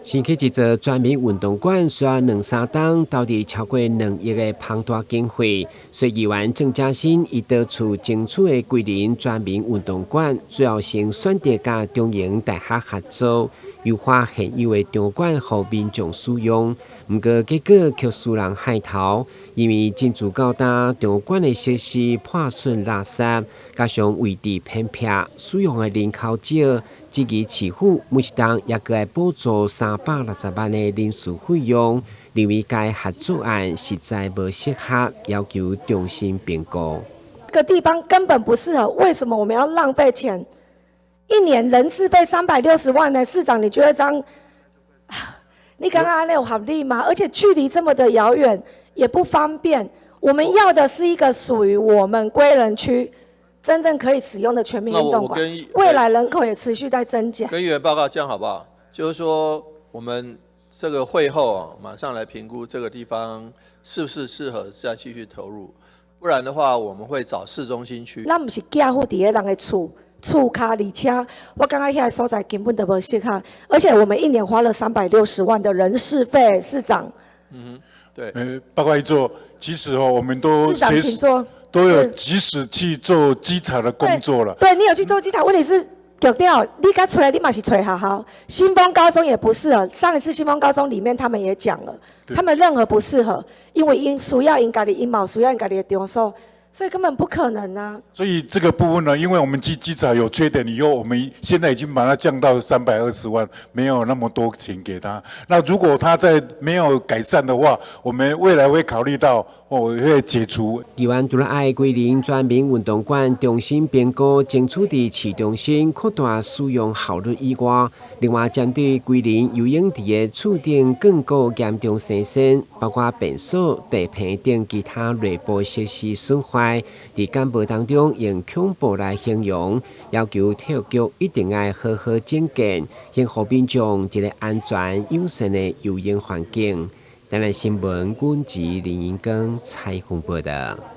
新起這座全民運動館需要兩三冬投入超過2億的龐大經費。所以議員鄭家新伊敦促爭取的歸仁全民運動館，最後先選擇佮中營大學合作，優化現有的場館，予民眾使用。毋過結果卻予人害頭，因為進駐到今場館的設施破損垃圾，加上位置偏僻，使用的人口少。質疑市府每一冬猶閣愛補助360萬的人事費用，認為該合作案實在無適合，要求重新評估。這個地方根本不適合，為什麼我們要浪費錢？一年人事費360萬呢？市長，你覺得這樣，你感覺按呢有合理嗎？而且距離這麼的遙遠，也不方便。我們要的是一個屬於我們歸仁區真正可以使用的全民運動館，未來人口也持續在增加。跟議員報告這樣好不好？就是說，我們這個會後啊，馬上來評估這個地方是不是適合再繼續投入，不然的話，我們會找市中心區。咱毋是寄付佇咧人的厝厝跤，而且我感覺遐個所在根本就無適合，而且我們一年花了三百六十萬的人事費，市長。嗯哼，對。報告議座，其實哦，我們都市長請坐。都有及時去做稽查的工作了。對，你有去做稽查，問題是局長，你共揣，你嘛是揣學校。新豐高中也不適合。上一次新豐高中裡面，他們也講了，他們任何不適合，因為𪜶需要𪜶家己，𪜶嘛需要𪜶家己的場所，所以根本不可能啊。所以這個部分呢，因為我們稽查有缺點以後，我們現在已經把它降到320萬，沒有那麼多錢給他。那如果他在沒有改善的話，我們未來會考慮到，我會解除。議員除了愛歸仁全民運動館重新評估，爭取佇市中心擴大使用效率以外，另外針對歸仁游泳池的柱頂鋼骨嚴重生銹，包括便所、地坪等其他內部設施損壞，佇簡報當中用恐怖來形容，要求體育局一定愛好好整建，予民眾一個安全友善的游泳環境。台南新聞，阮吉林英光採訪報道。